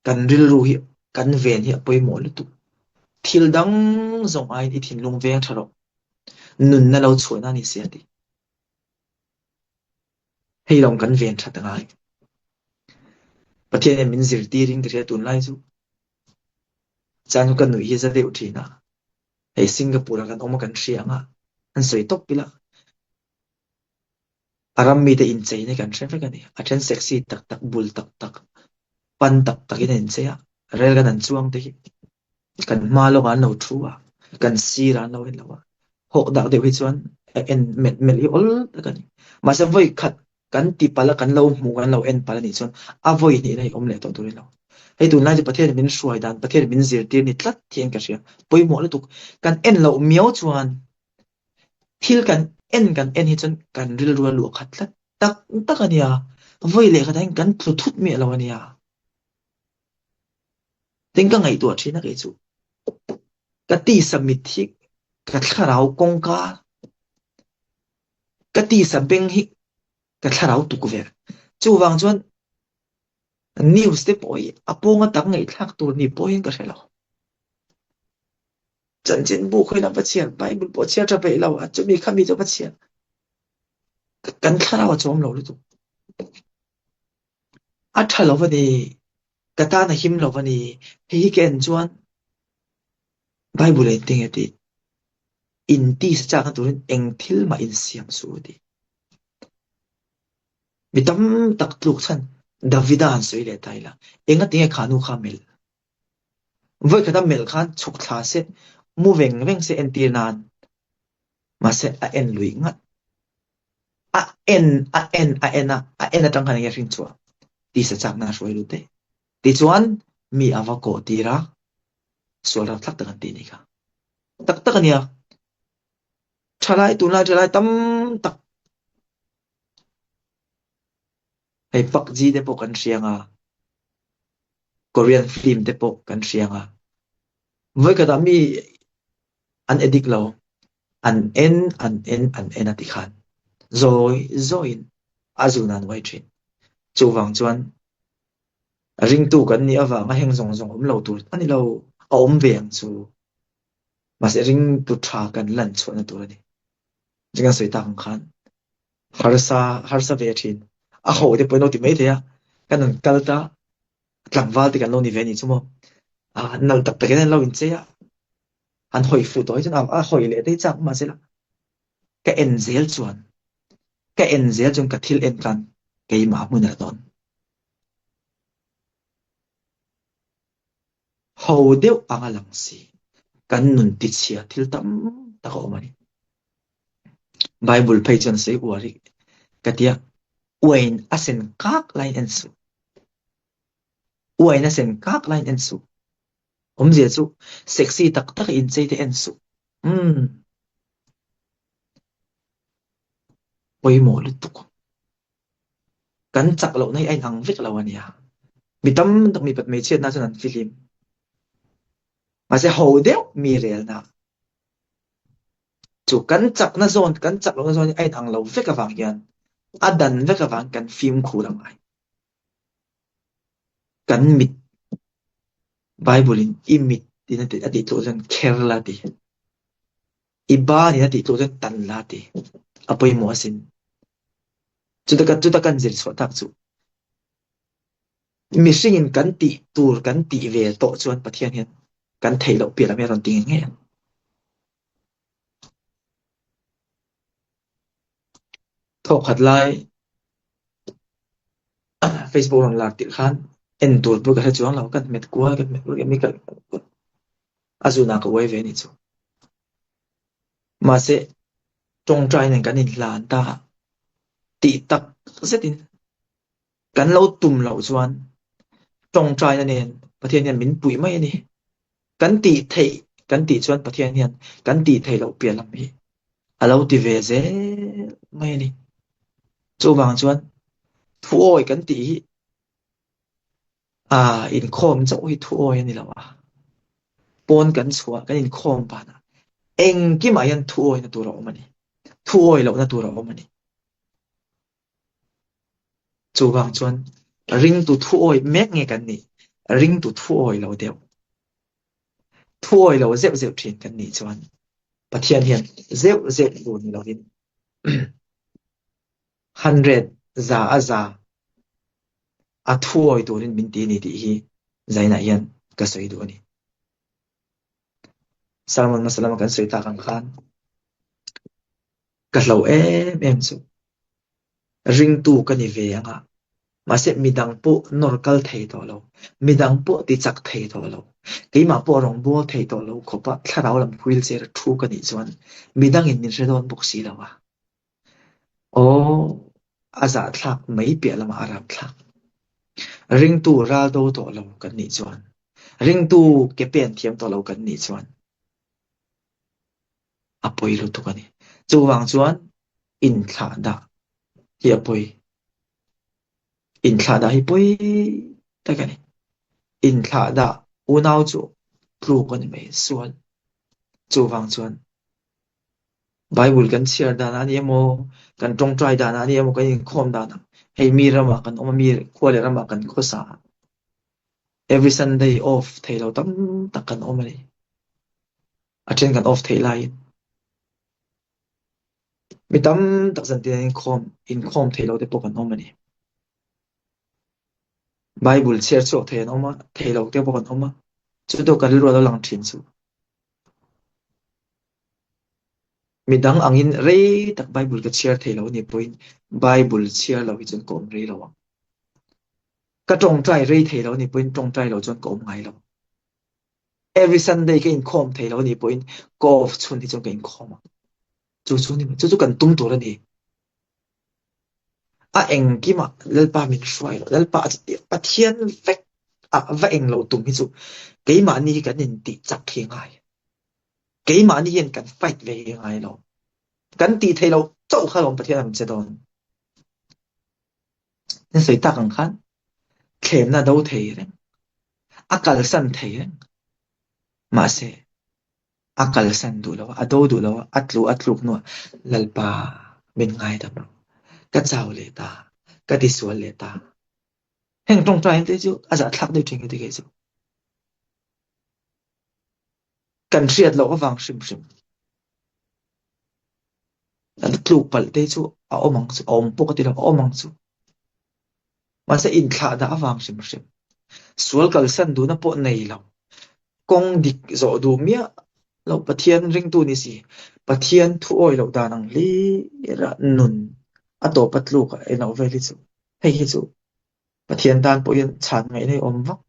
Kan rilru hi kan ven hi a pawimawh lutuk. Thil dang zawng aiin i thinlung veng tha rawh. Nunna lo chhuahna a ni si a ti. Hei lawng kan ven that a ngai. Pathian hian min zirtirin ka hria tunlai chu. Chuan ka nuih hi za deuh thin a. Hei Singapore ah kan awm a kan hria ang a, an sawi tawp ila. A ram mite inchei na kan hre vek a ni. A then sexy tak tak, bul tak tak, pan tak takin an inchei a, rel kan an chuang te hi kan hma lawkah an lo thu a, kan sirah an lo en lo a, hawk dak deuh hi chuan a en melh melh hi awl tak a ni. Mahse vawi khat kan ti palh a, kan lo hmuh, kan lo en palh a nih chuan a vawi hnihna hi awm leh tawh tur a ni lo. Hei tunlai chu Pathianin min hruai dan, Pathianin min zirtir ni tlat hian ka hria. Pawimawh lutuk. Kan en loh miau chuan Thil kan en kan en hi chuan kan rilru a luah khat tlat tak tak a nia, vawi leh khatah hian kan tlu thut miah lo a nia. Tin ka ngaihtuah thin a kei chu ka tisa mit hi ka thlarau kawngka, ka tisa beng hi ka thlarau tukverh. Chuvang chuan news te pawh hi a pawnga tak ngaihthlak tur ni pawh hian ka hre lo. Chanchinbu khawi lam va chhiar, Bible pawh chhiar tha peih lo, a chumi khami chu va chhiar. Kan thlarau a chawm lo lutuk. A tha lo va ni, ka tan a him lo va ni, hei hi ka en chuan Bible ah engtin nge tih? In tisa chakna turin eng thil mah insiam suh u tih. Mi tam tak tluk chhan Davida han sawi leh ta ila, engatinge kha nu kha melh? Vawikhat a melh khan chhuk thla se, mu veng veng se entir nan. Mahse a en lui ngat. A en, a en, a en a, a en atang khan enge hrin chhuah? Tisa chakna a hruai lut daih. Tichuan mi a va kawh tir a, sual rapthlak tak an tih ni kha. Tak tak a nia. Thalai, tunlai thalai tam tak Hei PUBG te pawh kan hria anga, Korean film te pawh kan hria anga. Vawikhatah mi an addict lo, an en, an en, an en a ti khan zawi zawiin a zun an uai thin. Chuvang chuan ringtu kan nih avanga heng zawng zawng awm lo tur a ni lo. A awm ve ang chu. Mahse ringtu tha kan lan chhuahna tur a ni. Chu kan sawi tak ang khan harsa harsa ve thin. A ho te pawh in lo ti mai thei a, kan rawn kal ta tlangval te kan lo ni ve a nih chu maw. Ah nalh tak takin an lo inchei a, an hawi fuh tawh hi chuan a hawi leh daih chak mahse la ka en zel chuan ka en zel chuan ka thil en khan keimah hmun a la dawn. Ho deuh anga lang si, kan nun tichhia thil tam tak a awm a ni. Bible phei chuan sawi uar hi ka tia, uain a sen kak laiin en suh. Uain a sen kak laiin en suh. Awmzia chu sexy tak tak a inchei te en suh. Umm. Pawimawh lutuk. Kan chak lohna hi a inang vek lo a nia. Mi tam tak mipat hmeichhiatna chuan an fihlim. Mahse ho deuh mi relna chu kan chakna zawn, kan chak lohna zawn hi a inang lo vek avang hian a dan vek avang kan fimkhur a ngai. Kan mit Bible in i mit in a tih tluk chuan kher la ti. I ban in a tih tluk chuan tan la ti. A pawimawh asin. Chuta chuta kan zir chhuah tak chu mihring in kan tih tur kan tih ve tawh chuan Pathian hian kan theih loh piah lam hi a rawn ti ngei ngei ang. Thawkhat lai Facebook rawn lar tirh khan en tur pawh ka hre chuang lo, ka hmet kual ka hmet kual mi ka a zunah ka uai ve a nih chu. Mahse tawngtai nen kan inhlan ta a, tih tak zetin kan lo tum loh chuan tawngtaina nen Pathian hian min puih mai a ni. Kan tih theih kan tih chuan Pathian hian kan tih theih loh piah lam hi a lo ti ve zel mai a ni. Chuvang chuan thuawi kan tih hi ah inkhawm chauh hi thuawi a ni lo a, pawn kan chhuah kan inkhawm vanah engkimah hian thuawina tur a awm a ni, thuawi lohna tur a awm a ni. Chuvang chuan ringtu thuawi mek nge kan nih? Ringtu thuawi lo deuh. Thuawi lo zeuh zeuh thin kan nih chuan Pathian hian zeuh zeuh tur ni lovin 100 za a za a thuawi turin min ti a ni tih hi zainah hian ka sawi duh a ni. Sermon hmasa lama kan sawi tak ang khan Ka hlo em em chu. Ringtu ka ni ve ang a, mahse midang pawh nawr kal thei tawh lo, midang pawh ti chak thei tawh lo, keimah pawh rawn bawl thei tawh lo khawpa thlarau lam wheelchair a thu ka nih chuan midangin min hre dawn bawk si lo a. Aw, a zahthlak mai piah lamah a rapthlak. Ringtu ral do tawh lo kan nih chuan, ringtu ke pen thiam tawh lo kan nih chuan, a pawi lutuk a ni. Chuvang chuan inthlah dah hi a pawi. Inthlah dah hi pawi tak a ni. Inthlah dah unau chu tluk a ni mai, sual. Chuvang chuan Bible kan chhiar danah a ni emaw, kan tawngtai danah a ni emaw, kan inkhawm danah hei mi ramah kan awm a, mi khua leh ramah kan khawsa a. Every Sunday off thei lo tam tak kan awm a ni. A then kan off theih laiin mi tam tak zantin an inkhawm inkhawm thei lo te pawh kan awm a ni. Bible chhiar chhuak thei an awm a, thei lo te pawh kan awm a. Chu chu ka rilru a lo lang thin chu. Midang angin rei tak Bible ka chhiar thei lo a nih pawhin Bible chhiar lo hi chuan ka awm rei lo ang. Ka tawngtai rei thei lo a nih pawhin tawngtai lo chuan ka awm ngai lo. Every Sunday ka inkhawm thei lo a nih pawhin ka off chhun hi chuan ka inkhawm ang. Chu chu ni chu chu kan tum tur a ni. A engkimah Lalpa min hruai lo, Lalpa Pathian vek a va eng lo tum hi chu keimahni hi kan intih chak hi ngai. Keimahni hian kan fight ve hi ngai lo. Kan tih theih loh chauh kha lawm Pathian ang che dawn. Nan sawi tak ang khan thlemna do thei reng, a kalsan thei reng. Mahse, a kalsan duh lo a, a do duh lo a, a tlu a tluk hnuah Lalpa min ngaidam rawh, ka chau leh ta, ka tisual leh ta. Heng tawngtai te chu a zahthlak deuh thin ka ti kei chu. Kan hriat loh avang hrim hrim. An tluk palh te chu a awm ang chu, a awm pawh ka ti lo, a awm ang chu. Mahse inthlah dah avang hrim hrim. Sual kalsan duhna pawh nei lo. Kawng dik zawh duh miah lo Pathian ringtu ni si. Pathian thu awi loh dan ang hlir a nun a tawp a tluk a en loh vel hi chu hei hi chu Pathian tan pawh hian chhan ngaihna hi awm vak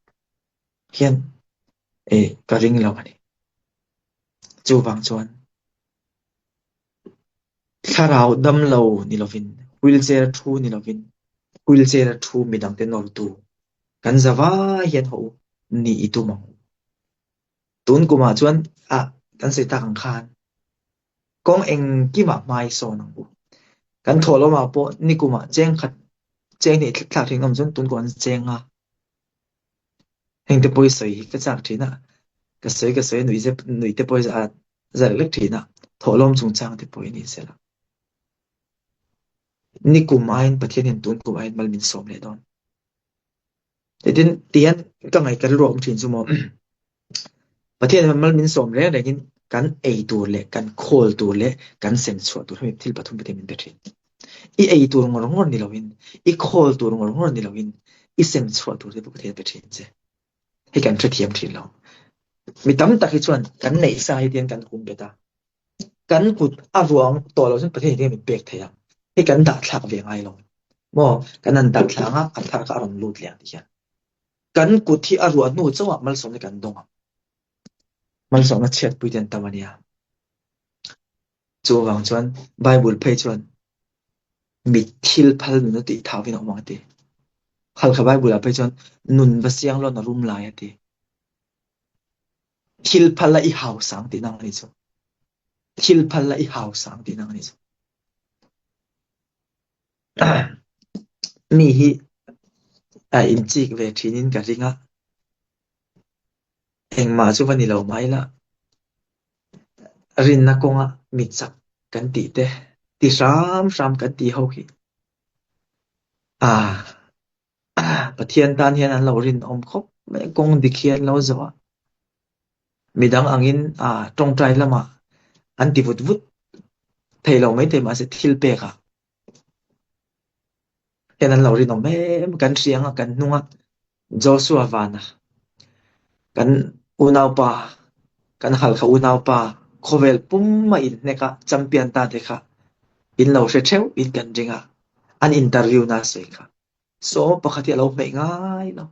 hian eh ka ring lo a ni. Chuvang chuan thlarau damlo ni lovin wheelchair a thu ni lovin wheelchair a thu midangte nawrtu kan za vai hian haw u ni i tum ang u. Tun kumah chuan ah kan sawi tak ang khan kawng engkimah hmai sawn ang u. Kan thawhlawmah pawh nikumah cheng khat cheng hnih thlak thin awm chuan tun kumah an cheng a. Heng te pawh i sawi hi ka chak thin a, ka sawi ka sawi a nuih zep nuih te pawh hi a za lek lek thin a, thawhlawm chungchang te pawh hi ni sela. Nikum aiin Pathian hian tun kum aiin mal min sawm leh dawn. Tin tihian ka ngaih ka rilru a awm thin chu maw Pathian hian mal min sawm reng rengin kan ei tur leh kan khawl tur leh kan sem chhuah tur hemi thil pathum Pathian min pe thin. I ei tur ngawr ngawr ni loin, i khawl tur ngawr ngawr ni loin, i sem chhuah tur te pawh Pathian pe thin che. Hei kan hrethiam thin lo. Mi tam tak hi chuan kan neih sa hi tian kan hum bet a. Kan kut a ruang tawh lo chuan Pathian hi min pek thei a. Hei kan dah thlak ve ngai lo. Maw kan han dah thlang a, a thar kha a rawn lut leh ang ti hian. Kan kut hi a ruah hnu chauhah malsawmna kan dawng ang. Malsawmna chhiatpui te an tam a nia. Chuvang chuan Bible phei chuan mi thil phal nun a tih thau in a awm ang a ti. Halkha Bible ah phei chuan nun va siang lawn a rum lai a ti. Thil phal a i hau sang tihna ang a ni chu. Thil phal a i hau sang tihna ang a ni chu. Mi hi a inchik ve thinin ka ring a. Engmah chu va ni lo mai la. Rinna kawnga mi chak kan tih te, ti hram hram kan tih ho hi. Ah, Pathian tan hian an lo rinawm khawp mai a, kawng dik hi an lo zawh a. Midang angin ah tawngtai lamah an ti vut vut thei lo maithei mahse thil pekah hian an lo rinawm em kan hria anga kan hnunga Joshua vana kan unaupa kan halkha unaupa khawvel pum a inhnek a champion ta te kha in lo hre theuh in kan ring a an interview na sawi kha saw pakhat hi a lo hmeih ngai lo.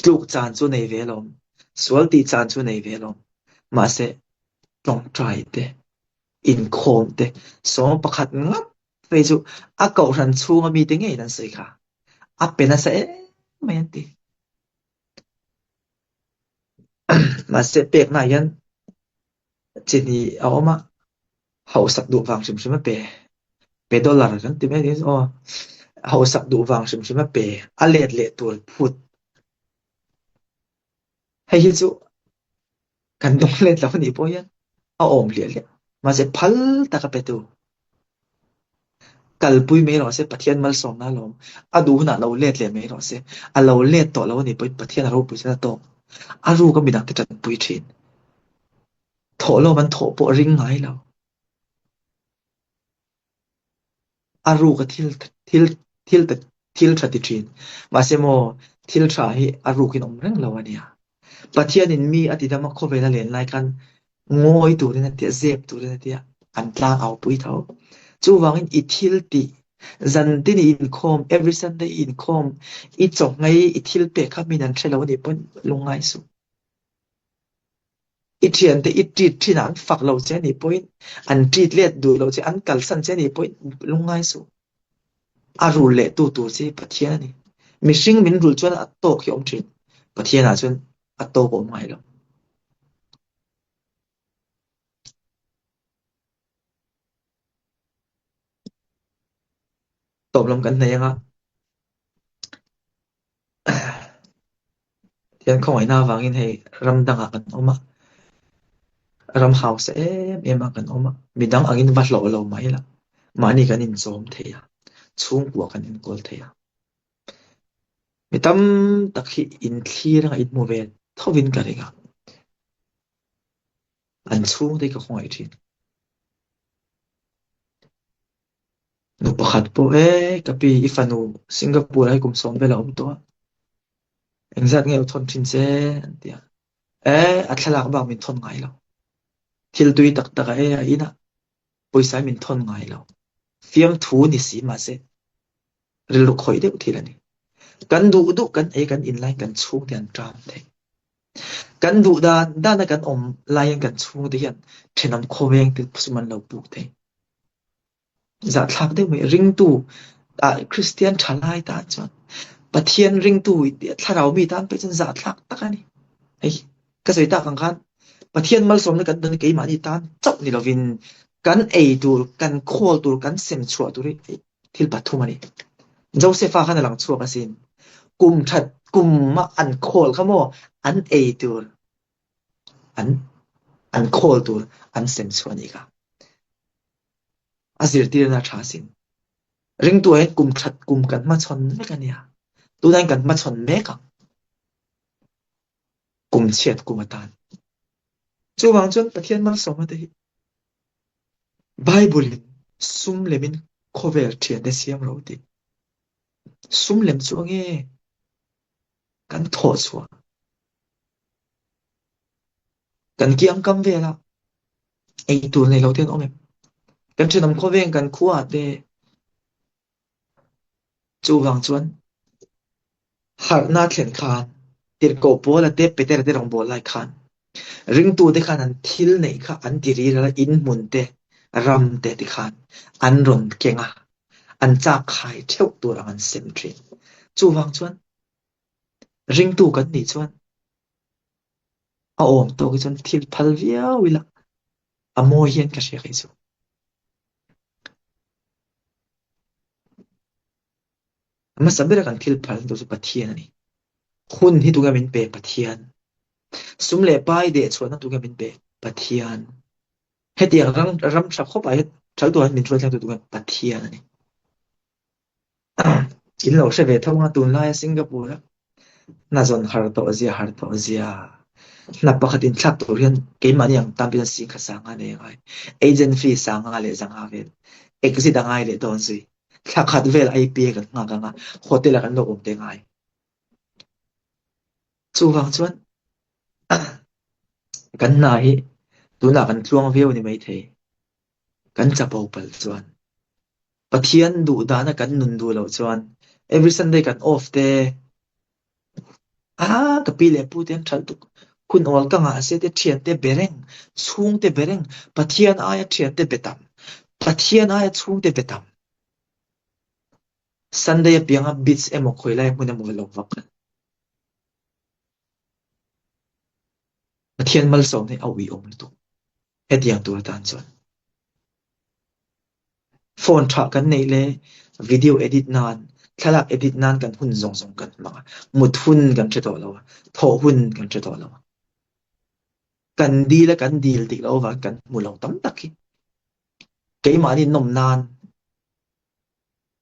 Tluk chan chu nei ve alawm, sual tih chan chu nei ve alawm. Mahse, tawngtai te, inkhawm te, sawm pakhat ngat phei chu a kohhran chhunga mite ngeiin an sawi kha. A pe nasa em mai an ti. Mahse, peknaah hian chi hnih a awm a. Hausak duh vang hrim hrim a pe. Pe dollar kan ti mai niin aw. Hausak duh vang hrim hrim a pe. A let leh tur phut. Hei hi chu kan dawng let lo anih pawh hian a awm hliah hliah. Mahse phal tak a pe tu. Kalpui mai rawh se Pathian malsawmna alawm. A duh hunah lo let leh mai rawh se. A lo let tawh lo anih pawhin Pathian a ropui chuan a tawk. A ruk a midang te tanpui thin. Thawhlawm an thawh pawh a ring ngai lo. A ruk a thil thil thil thil tha ti thin. Mahse maw thil tha hi a rukin awm reng lo a nia. Pathianin mi a ti dam a khawvel a len lai khan ngawi turin a ti a, zep turin a ti a, an tlang au pui tho. Chuvangin i thil tih zantin i inkhawm, every Sunday i inkhawm, i chawhmei, i thil pek kha min an hre lo a nih pawn lungngai suh. I thiante i treat thin a, an fak lo che anih pawhin, an treat let duh lo che, an kalsan che anih pawhin lungngai suh. A rul leh tu tur che hi Pathian a ni. Mihring min rul chuan a tawk hi a awm thin. Pathianah chuan a tawk a awm ngai lo. Tawp lam kan hnaih anga. Tihian khawngaihna avangin hei ram dangah kan awm a, ram hausa em em ah kan awm a, midang angin va hlawh lo mai la, mahni kan inchawm thei a, chhungkua kan enkawl thei a. Mi tam tak hi inthlir anga inhmu ve thovin ka ring a. An chhungte hi ka khawngaih thin. Nu pakhat pawh e ka pi i fanu Singapore ah hi kum sawm vel a awm tawh a, engzat nge u thawn thin che an ti a. E a thlalak bak min thawn ngai lo. Thil tui tak tak a e a in a, pawisa hi min thawn ngai lo. Fiamthu ni si mahse rilru khawih deuh thil a ni. Kan duh duh kan ei kan in laiin kan chhungte an ṭam thei. Kan duh dan dana kan awm laiin kan chhungte hian ṭhenawm khawveng te sum an lo puk thei. Zahthlak deuh mai ringtu ah Kristian ṭha lai tan chuan Pathian ringtu thlarau mi tan pawh chuan zahthlak tak a ni. Hei ka sawi tak ang khan Pathian malsawmna kan dawn hi keimahni tan chauh ni lovin kan ei tur, kan khawl tur, kan sem chhuah tur hi thil pathum a ni. Josepha khan a lang chhuak asin. Kum that kum a an khawl kha maw an ei tur an an khawl tur an sem chhuah a nih kha. A zirtirna a tha asin. Ringtu ah hian kum that kum kan hmachhawn vek a nia. Tunah hian kan hmachhawn mek ang. Kum chhiat kum atan. Chuvang chuan Pathian malsawmna te hi Bible in sum lemin khawvel thiante siam ro tih. Sum lem chu ange kan thawh chhuah. Kan kiang kam vela ei tur nei lo te an awm em? Kan thenawm khawveng kan khua te chuvang chuan harhna thlen khan tirhkoh Paula te Petera te rawngbâwl lai khan ringtute khan an thil neih kha an ti ril a, in hmun te, ram te ti khan an rawn keng a, an chak khai theuh tur ang an sem thin. Chuvang chuan ringtu kan nih chuan a awm tawk hi chuan thil phal viau ila a mawi hian ka hria kei chu. A hmasa bera kan thil phal tur chu Pathian a ni. Hun hi tunge min pe? Pathian. Sum leh pai deh chhuahna tunge min pe? Pathian. Hetiang ram ram tha khawpah hian thal tur hian min hruai thleng tu tunge? Pathian a ni. In lo hre ve tho anga tunlaia Singapore a hna zawn har tawh zia har tawh zia hna pakhat inthlak tur hian keimahni ang tan pawhin singkha sanga nei a ngai. Agent fee sanga leh zanga vel exit a ngai leh dawn zui. Thla khat vel IPA kan nghak anga hotel ah kan lo awm te ngai. Chuvang chuan kan hna hi tunah kan tluang viau a ni maithei. Kan chapo palh chuan Pathian duh dana kan nun duh loh chuan every Sunday kan off te ah ka pi leh pu te an ṭhalh tuk hun awl ka ngah se te ṭhian te be reng chhung te be reng Pathian aia ṭhian te be tam Pathian aia chhung te be tam Sunday apianga beach emaw khawi lai hmun emaw lo vak Pathian malsawm hi a uiawm lutuk. Hetiang tur atan chuan phone tha kan neih leh video edit nan, thlalak edit nan kan hun zawng zawng kan hmang a, mut hun kan hre tawh lo a, thawh hun kan hre tawh lo a. Kan dil a kan dil dik loh avangin kan hmu lo tam tak hi. Keimahni nawm nan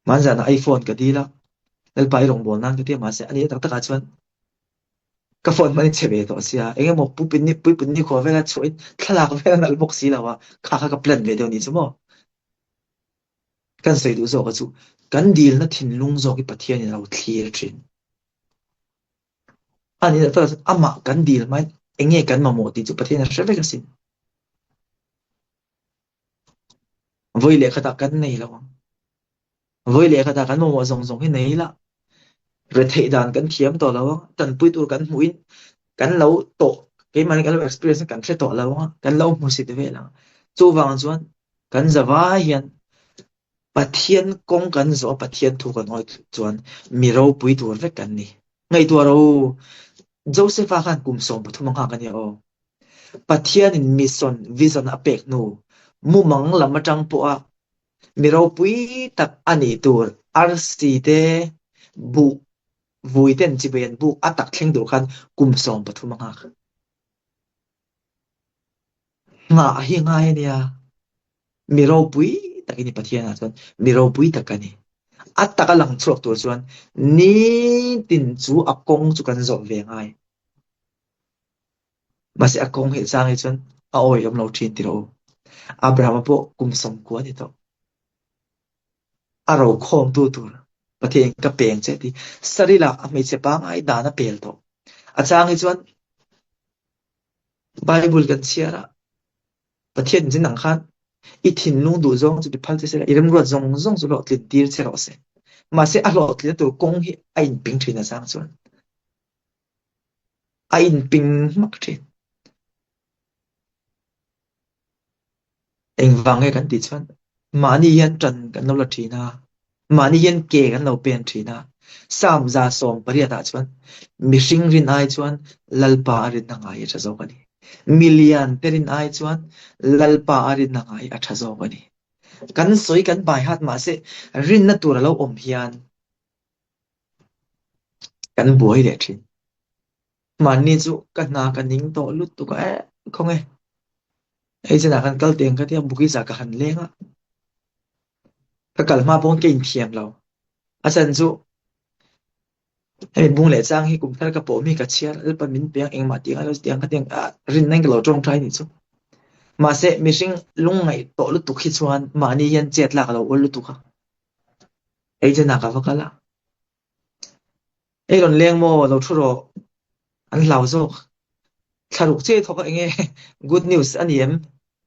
hmanzanah iPhone ka dil a, Lalpa i rawngbâwl nan ka ti a, mahse a nih tak takah chuan Ka phone hman i che ve tawh sia, eng emaw pupin puipun nikhua vela chhuahin thlalak vel a nalh bawk si lo a, kha kha ka plan ve deuh a nih chu maw? Kan sawi duh zawk a chu kan dilna thinlung zawk hi Pathianin a lo thlir thin. A nih tak chuan amah kan dil hmain eng nge kan mamawh tih chu Pathian a hre vek asin. Vawi leh khatah kan nei lo ang. Vawi leh khatah kan mamawh zawng zawng hi nei ila, retheih dan kan thiam tawh lo ang, tanpui tur kan hmuhin kan lo tawh, keimahni kan lo experience kan hre tawh lo ang, kan lo hmusit vel ang. Chuvang chuan kan zavai hian Pathian kawng kan zawh a, Pathian thu kan awih chuan mi ropui tur vek kan ni. Ngaihtuah rawh u, Joseph-a khan kum 13 a nghak a nia aw. Pathianin mission, vision a pek hnu, mumang lam atang pawha Mi ropui tak a nih tur arsi te buh vui ten chibai an buk a tak thleng tur khan kum 13 a nghak. Nghah hi ngai a nia. Mi ropui tak i ni Pathian ah chuan mi ropui tak a ni. A tak a lang chhuak tur chuan nitin chu a kawng chu kan zawh ve ngai. Mahse a kawng hi chang hi chuan a awih awm lo thin ti rawh u. Abrahama pawh kum 90 a ni tawh. A rokhawmtu tur Pathian ka peng che ti Sarila a hmeichhe pangngai dan a pel tawh. A chang hi chuan Bible kan chhiar a, Pathian in ang khan i thinlung duh zawng chu ti phal che sela, i remruat zawng zawng chu hlawhtlin tir che rawh se. Mahse a hlawhtlin tur kawng hi a inping thin a chang chuan. A inping hmak thin. Engvang nge kan tih chuan mahni hian ṭan kan lo la ṭhin a, mahni hian ke kan lo pen ṭhin a. Psalm 118 ah chuan mihring rin ai chuan Lalpa a rinna ngai a ṭha zawk a ni. Milian te rin ai chuan Lalpa a rinna ngai a ṭha zawk a ni. Kan sawi kan bai hat mahse rinna tur a lo awm hian kan buai leh ṭhin. Mahni chu ka hna ka ning tawh lutuk a e khawnge hei chinah kan kal teng ka tia bukisa ka han leng a ka kal hma pawn ka inthiam lo a chan chu hemi bung leh chang hi kum thar ka pawh mi ka chhiar lalpa min peng engmah tih ngai lo tiang kha tiang ah rinna in ka lo tawngtai anih chu mahse mihring lungngaih tawh lutuk hi chuan mahni hian chet lak a lo awl lutuk a hei chinah ka va kal a. Ei rawn leng maw lo thu rawh an hlau zawk. Thlaruk che thawk a enge good news a ni em?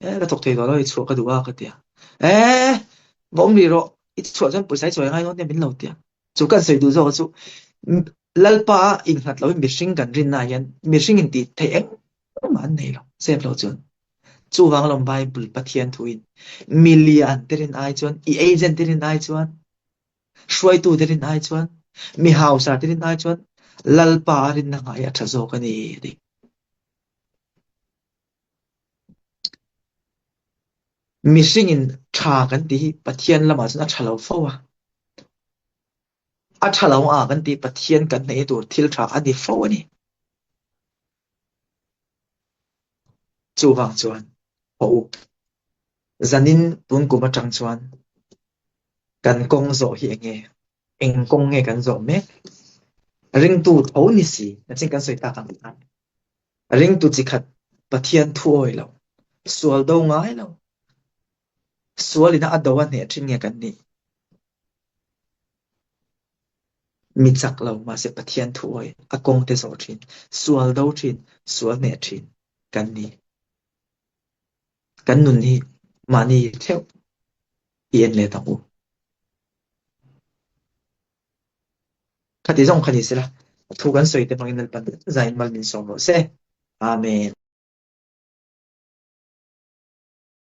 E ka thawk thei tawh lo i chhuah ka duh a ka ti a. E va awm rih rawh i chhuah chuan pawisa i chawi a ngai dawn nia min lo ti a. Chu kan sawi duh zawk chu Lalpa a innghat loin mihring kan rinna ah hian mihring in tih theih engmah an nei lo zep lo chuan. Chuvang alawm Bible Pathian thuin milian te rin ai chuan i agent te rin ai chuan Hruaitute rin ai chuan, mi hausate rin ai chuan Lalpa a rinna ngai a tha zawk a ni a ti. Mihringin tha kan tih hi Pathian lamah chuan a tha lo fo a. A tha lo a kan tih Pathian kan hnaih tur thil tha a ni fo a ni. Chuvang chuan haw u, zanin tun kum atang chuan kan kawng zawh hi eng nge? Eng kawng nge kan zawh mek? Ringtu tho ni si, nachin kan sawi tak ang khan, ringtu chi khat Pathian thu awi lo, sual do ngai lo, sual ina a do a hneh thin nge kan nih? Mi chak lo mahse Pathian thu awi a kawng te zawh thin, sual do thin, sual hneh thin kan ni. Kan nun hi mahni theuh i en let ang u. Khati zawng kha ni sela, thu kan sawi te hmangin Lalpan zain mal min sawm rawh se. Amen.